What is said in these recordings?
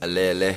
Ale ale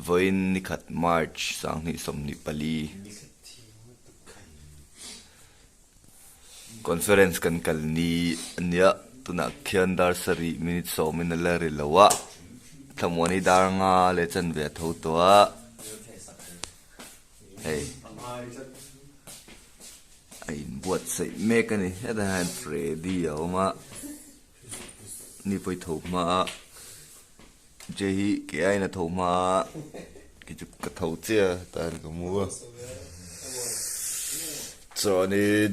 vawiin nikhat March 2024 Conference kan kal ni ania tunah khian dar sarih minute sawmin a la ri lo a thlamuani dar nga leh chanve a tho tawh a hei a inbuatsaih mek a ni hetah hian Freddy a awm a ni pawh i tho hma a Jay hi ke aiin a tho hma a kei chu ka tho chiah a tah hian ka mu a chuanin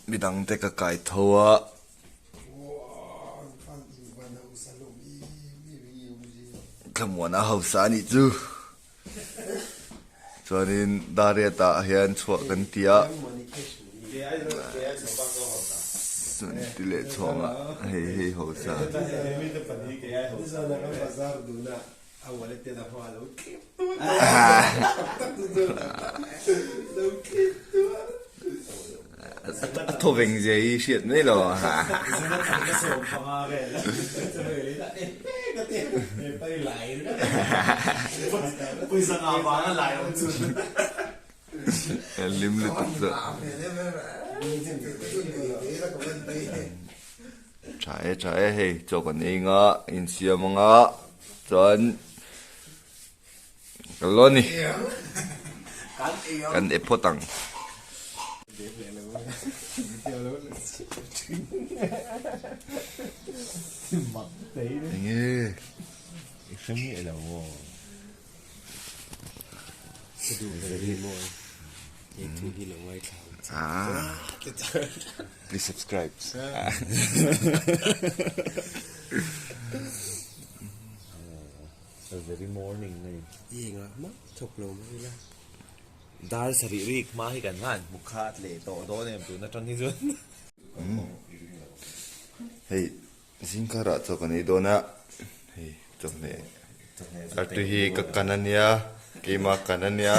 midang te ka kai tho a. Thlamuana hausa a nih chu. Chuanin Dariat ah hian chhuah kan ti a, ti leh chhuang a, hei hei ho sa. A thaw veng zia hi hriat mai lo a. Lim lutuk chu. Tha e tha e hei chaw kan ei anga insiam anga chuan Ka lo ni. Kan e phawt ang. Enge i hre miah lo maw? Please subscribe. A very morning a ni. I engah mah thawk lo mai ila. Dar sarih rik hma hi kan han hmu khat leh tawh dawn em tun atang hi chuan. Hei zingkarah chaw kan ei dawn a, hei chawhmeh artui hi ka kan a nia, keimah kan a nia.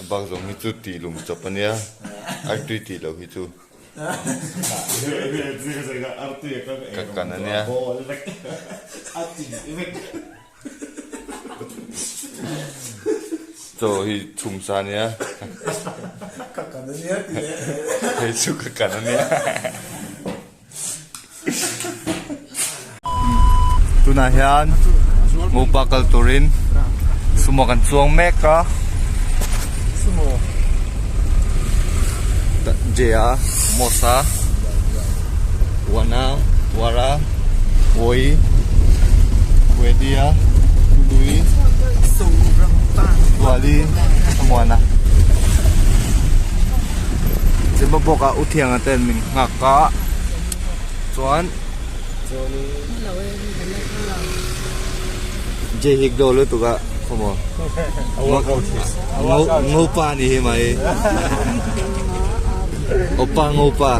A bak zawng hi chu tih lum chawp a nia, artui tih loh hi chu ka kan a nia. Chaw hi chhum sa a nia, hei chu ka kan a nia. Tunah hian Ngopa kal turin sumo kan chuang mek a Jaya Mosa Wana Wara Woi Wedia Lui Tuali Samuana Chemabawk ah Uthianga ten min nghak a. Chuan Jay hik do lutuk a khawmaw ngopa ni hi mai opa ngopa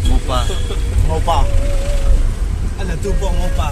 ngopa ngopa ana tu pawh ngopa.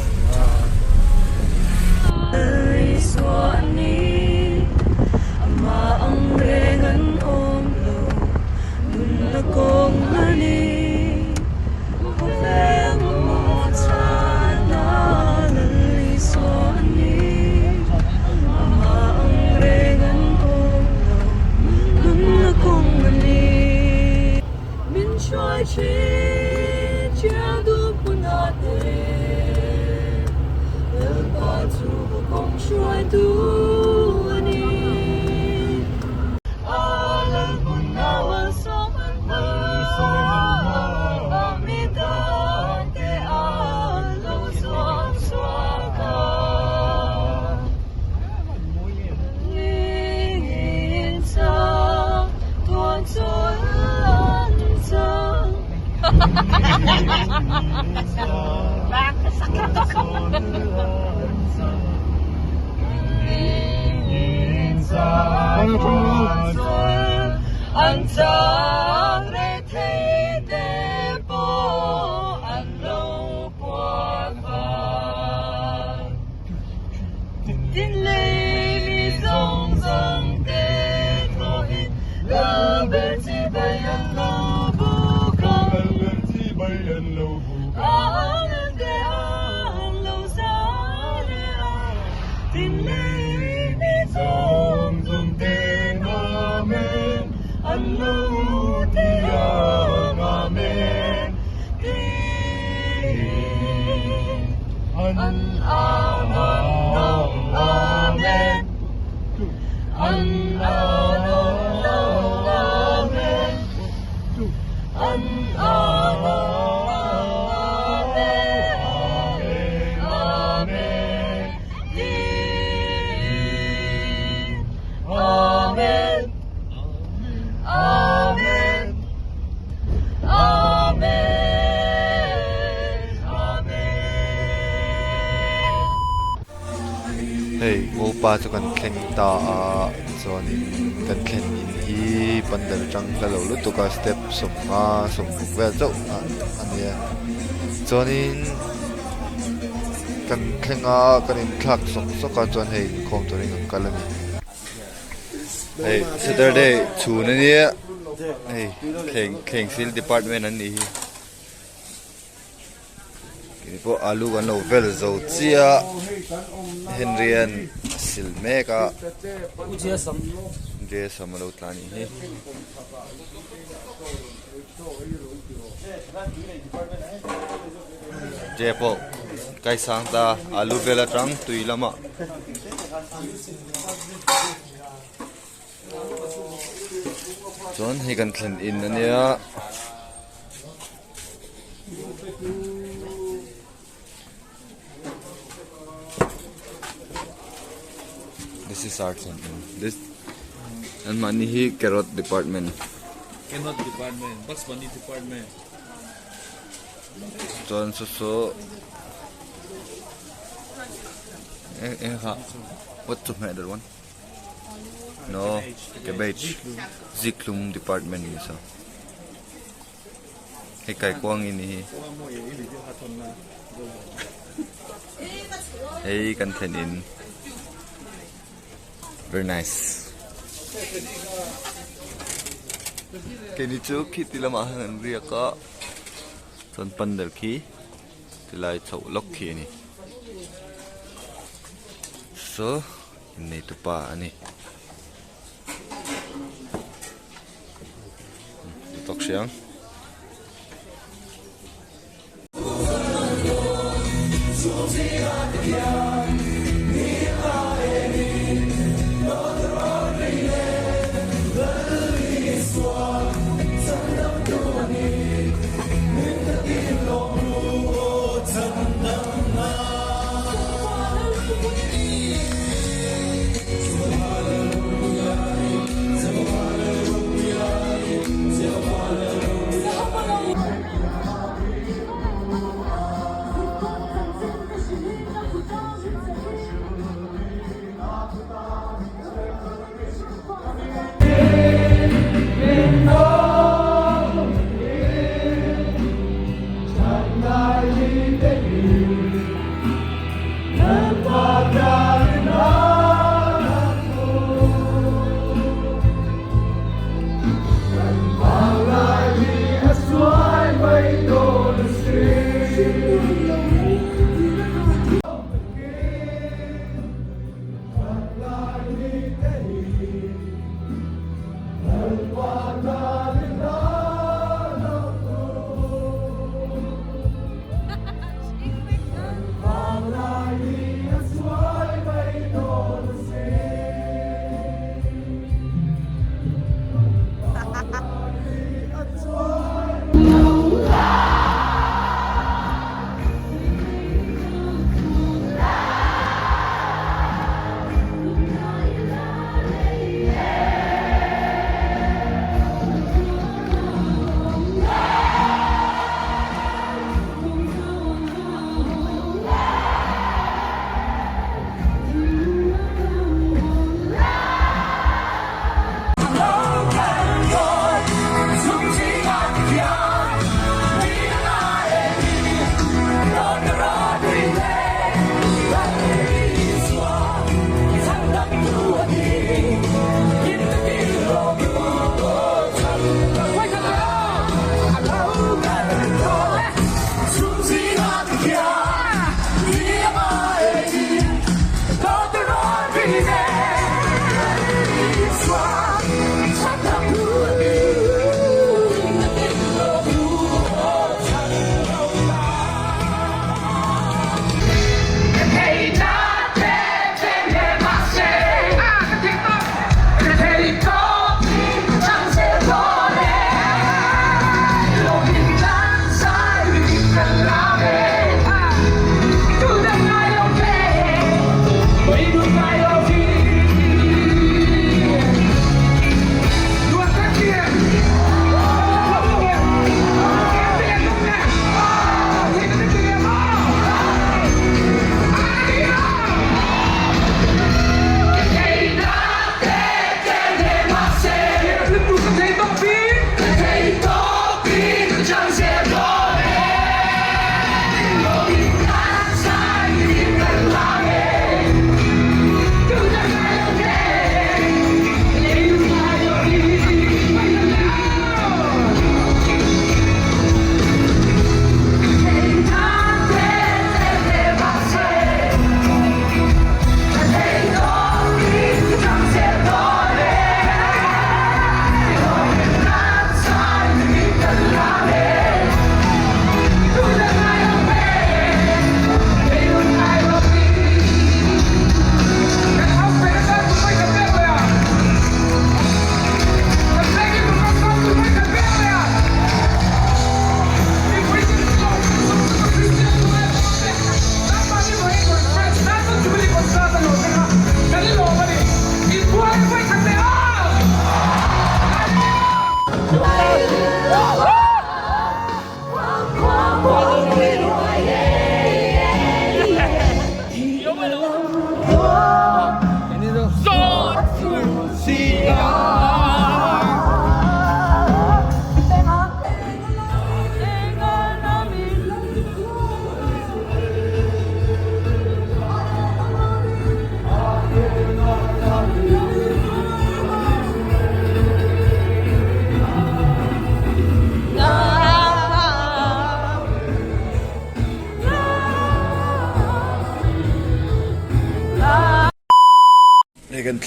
Hei ngopa chu kan thleng ta a chuanin kan thlen in hi pandal atang hla lo lutuk a step sawmnga sawmruk vel chauh a nia chuanin kan thleng a kan inthlak sawk sawk a chuan hei inkhawm turin kan kal a ni. Hei Saturday chhun a nia hei thleng thleng sil department an nih hi kei pawh alu kan lo vel zo chiah Henry an a sil mek a J sam a lo tlan a nih hi. J pawh kaisang ta alu vel atang tui lamah. Chuan hei kan thlen in a nia. This is our thlen in. This an mahni hi carrot department. Carrot department, Bugs Bunny department. Chuan saw saw eng eng kha what to hmeh that one no cabbage zikhlum department ni sa hei kaikuang in hi hei kan thlen in very nice keini chu khiti lamah hian an riak a chuan pandal khi tilai chhoh lawk khi a ni saw innei tupa a ni tawk hriang.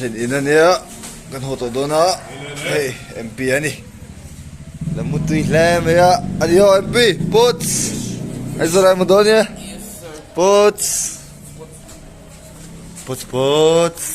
thlen in ania kan haw tawh dawn a hei MP a ni la mutui hle mai a ani aw MP puts Aizawl ah i mu dawn nia puts puts puts.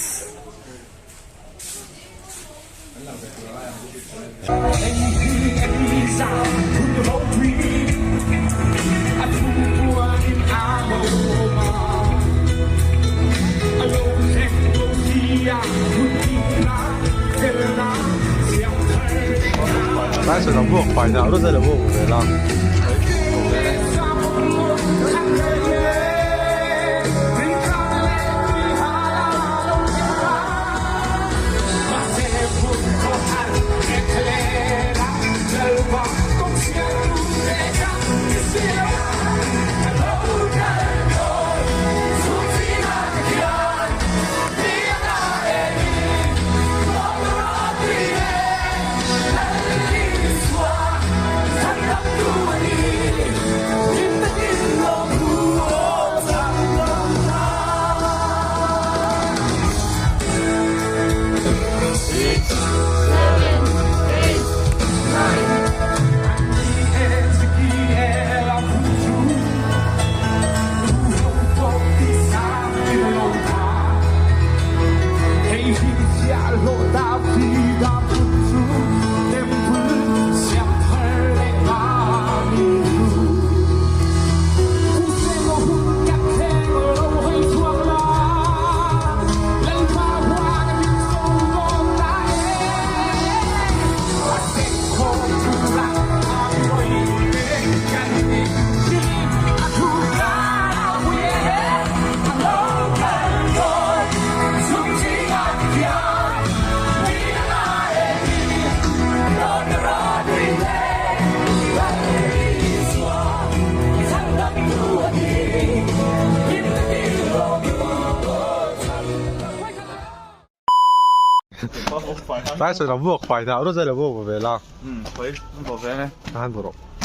Tlai sawi lo vuak fai dah rawt zai lo vuak ve la. Umm khawi an vuak ve ane. An vuak rawh.